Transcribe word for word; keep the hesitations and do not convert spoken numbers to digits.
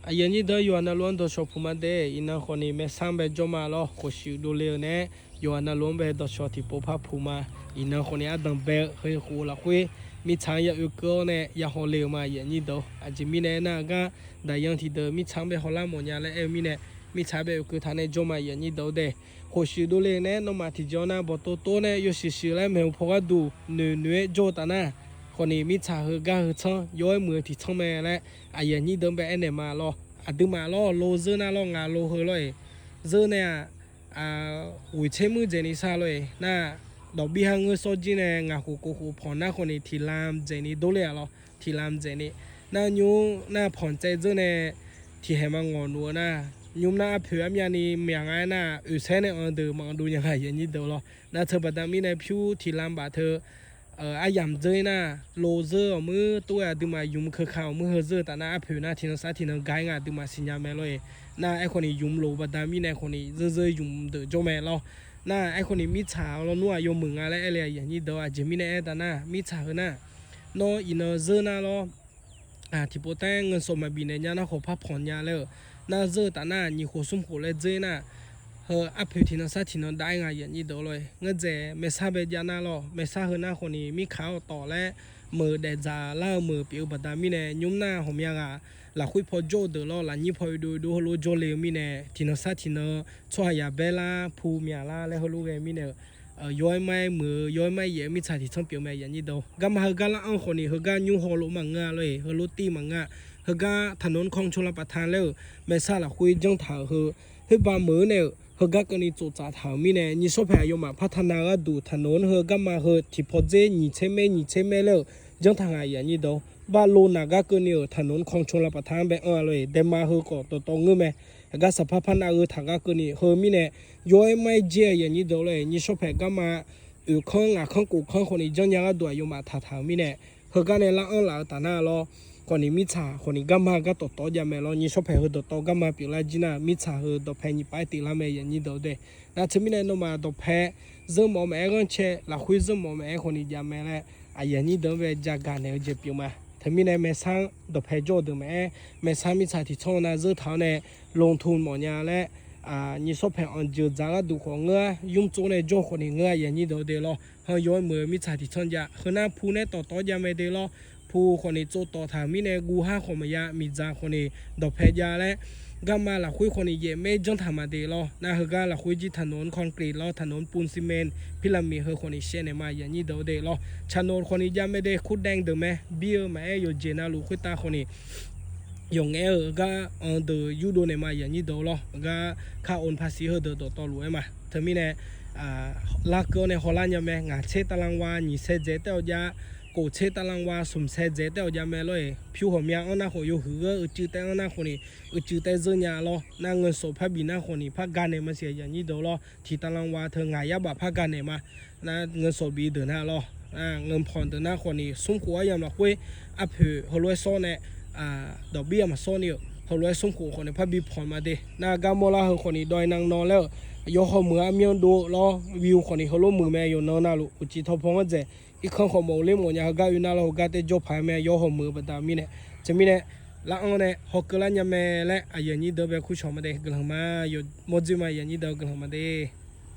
Aqyuif aqnyir deuq, yawqha navluf-anr dawqshawq puq ma de. Iqnan khawf ni maersanr bae jawr ma lawr. Khof shuif dovle-eu nae-aer, yawqha navluf-anr bae dawqshawq tiqpov par puq ma. Iqnan khawf ni ardanq bae-eu heu khof lafkhoer, mirtsaq-anr ya oekeuv-awr nae ya hawle-euq ma, aqyuif aqnyir deuq. Aqjeq mirnae aernar-aq, gar daqyan tiqdeuq mirtsaq-anr bae hawlar mawfnya laer aer-eu mirnae, mirtsaq-anr bae oekeuv taq nae jawr ma, aqyuif aqnyir deuq-or de. Khof shuif dovle nae-aer nawmaf tiqjeq-awr nar, bawqtov tov nae yawshuif shuif laer maeqhu paw gharduq noeq noeq-aer jawr-eu taf nar, khawf ni mirtsaq heugar heu tsanr yaw-aer muiq-eu tiqtsanr mae laer aqyuif aqnyir deuq-anr bae aernaeq ma lawr. Aqduimaf lawr, lo zeur nar lawr, ngaq lo heu lawr-eq. Zeur nae-aq, ghoeqtser muir dzaeqni sar lawr-eq. Nar, dawqbir har ngeur sawr jir nae ngaq khof kov khof panq nar khawf ni tiqlam dzaeqni dovle-aq lawr. Tiqlam dzaeqni. Nar nymr nar panq tsaev dzeur nae tiqhaeq ma ngawq nuf-eu nar, nymr nar arpoeq armyavni myaq nga aernar, oeqsaer nae anq deuq maqanq dov nya nga, aqyuif aqnyir deuq lawr. Nar teu baqda mirnae pyur tiqlam baf teu aryamq dzeur-ir nar, lo zeur-awq muir tov-aer aqduimaf ymq keuka-awq muir heu zeur-eu taf nar, arpoeq nar tiqnan sar tiqnan ga-ir nga aqduimaf siqnya mae lawr-eq. Nar aerkhawf ni ymq lof-eu baqda mirnae khawf ni zeur zeur ymq deuq jawr mae lawr. Nar aerkhawf ni mirtsaq lawnmr-aq yawmuiq nga laer aer le, aqyuif aqnyir deuq-or. Aqjeq mirnae aer taf nar, mirtsaq heu nar, nawr iqnan zeur nar lawr, tiqpov taer ngaeqsawq maqbif naeq nya nar khawf par panq nya laer-euq. Nar zeur-eu taf nar nyiq khof smr khof laer dzeur-ir nar, heu arpoeq tiqnan sar tiqnan dav-ir nga, aqyuif aqnyir deuq lawr-eq. Ngeur dzaeq maersar bae jav nar lawr, maersar heu nar khawf ni mirkaq-awr tawf laer meuq daefdzaq lar-eu meuq pyeuf-eu baqda mirnae, nymr nar ghawqmya ghaq lafkhoer paw jawr-eu deuq lawr, lafnyir paw oedov oedov heulof-aer jawrle-eu mirnae, tiqnan sar tiqnan tsawrhaq yaq baer lar pu myaq lar laer heulof ghae mirnae-euq, yaw-aer mar-aer muiq-eu, yaw-aer mar-aer yaef-eu mirtsaq tiqtsanr pyeuf mae, aqyuif aqnyir deuq. Garma heugar lar-anr khawf ni heugar nymr hawlof maqngeur-a lawr-eq, heulof tiv maqngeur-a. Heugar ถนนคลองชลประทาน laer-euq maersar lafkhoer janr taq-euq heu, khoerba meuq-eu nae-euq heugar keuvni tsoftsaf taq-euq mirnae, nyir shawr paeq aqyawfmaf par taqnav gharduq ถนน heu garma heu tiqpaw dzer nyiq tser maer nyiq tser maer laer-euq janr taq nga, aqyuif aqnyir deuq. Bar lo naq gar keuvni-euq ถนนคลองชลประทาน bae anr-a lawr-eq. Daema heu khawf dawqtawv ngeur mae. Aqgar saqpar par nav gheu taq gar keuvni heu mirnae, yaw-aer mar-aer jer, aqyuif aqnyir deuq lawr-eq. Nyir shawr paeq garma oeq kanr ngaq kanr kof kanr khawf ni janrnya gharduq aqyawfmaf taqtaq-euq mirnae, heugar nae lar-anr laf-eu taf nar lawr, khawf ni mirtsaq khawf ni garma gar dawqtawv jav mae lawr. Nyir shawr paeq heu dawqtawv garma pyeuflar jir nar, mirtsaq heu dawqpae nyiq pav-aer tiv lar mae, aqyuif aqnyir deuq-or de. Nar teumirnae nawmaf dawqpae zeur mawf-eu maqaer, ghanrcae lafkhoer zeur mawf-eu maqaer khawf ni jav mae laer, aqyuif aqnyir deuq-anr bae jagaq naeq-eu jeq pyeuf ma. Teumirnae maersar dawqpae jawr-eu deuq maqaer, maersar mirtsaq tiqtsanr-eu nar zeur taq-awr nae ลงทุน mawfnya laer, nyir shawr paeq anqjeuq dzaq gharduq khawf ngeur-a, nymr tsov nae jawr khawf ni ngeur-a, aqyuif aqnyir deuq-or de lawr. Hanyawr-aer muiq-eu mirtsaq tiqtsanr jav heu nar pu nae tawqtawv jav mae de lawr. Pu khawf ni tsov tawq taq-euq mirnae guv har khawf maqya, miqdzaq khawf ni dawqpae jav laer, garma lafkhoer khawf ni yaef maer janr taq ma de lawr. Nar heugar lafkhoer jir ถนน คอนกรีต lawr, ถนนปูนซีเมนต์ pyramid heu khawf ni shaev naeq ma, aqyuif aqnyir deuq-or de lawr. ถนน khawf ni jav mae de, ครูแดง deuq mae, bir-eu maqaer yawqjeq navluf khoertav khawf ni yawqngaef-eu gar anq deuq yurdov naeq ma, aqyuif aqnyir deuq lawr. Gar ค่าโอนภาษี heudeuq dawqtawvluf-aer ma. Teumirnae larkeuv-awr nae hawlar nya mae. Ngaq tser ตารางวา nyiq saer dzaeq taef-awr jav, kof tser ตารางวา smq saer dzaeq taef-awr jav mae lawr-eq. Pyur ghawqmya anr nar khawf yawhuiq geur uicuiv taef anr nar khawf ni uicuiv taef zeur nya lawr. Nar ngaeqsawq par bif nar khawf ni par ga naeq ma siq, aqyuif aqnyir deuq lawr. Tiq ตารางวา teu ngaq yar baf par ga naeq ma. Nar ngaeqsawq bif deuq nar lawr, ngaeqpanq deuq nar khawf ni smr khof aryamq lafkhoer arpoeq heulof-aer sawr nae, dawqbir-aq maqsawr ni-euq heulof-aer smr khof khawf ni par bi panq ma de. Nar gar mawrlar heu khawf ni dawq-aer nan nan laer-euq, yawhaw muiq-eu armyanr dov lawr, วิว khawf ni heulof muiq mae, yawqnan navluf uqcif tawpawr-anr dzaeq irkanr khawf mawf-eu ler mawfnya heugar oe nar lawr, heugar taef jawr paq-aer mae, yawhaw muiq-eu baqda mirnae. Teumirnae lar-anr nae hawkeuv lar nya mae laer aqyuif aqnyir deuq-anr bae kurcawq ma de, guiqlanq ma. Mawrdzoer ma, aqyuif aqnyir deuq-or, guiqlanq ma de.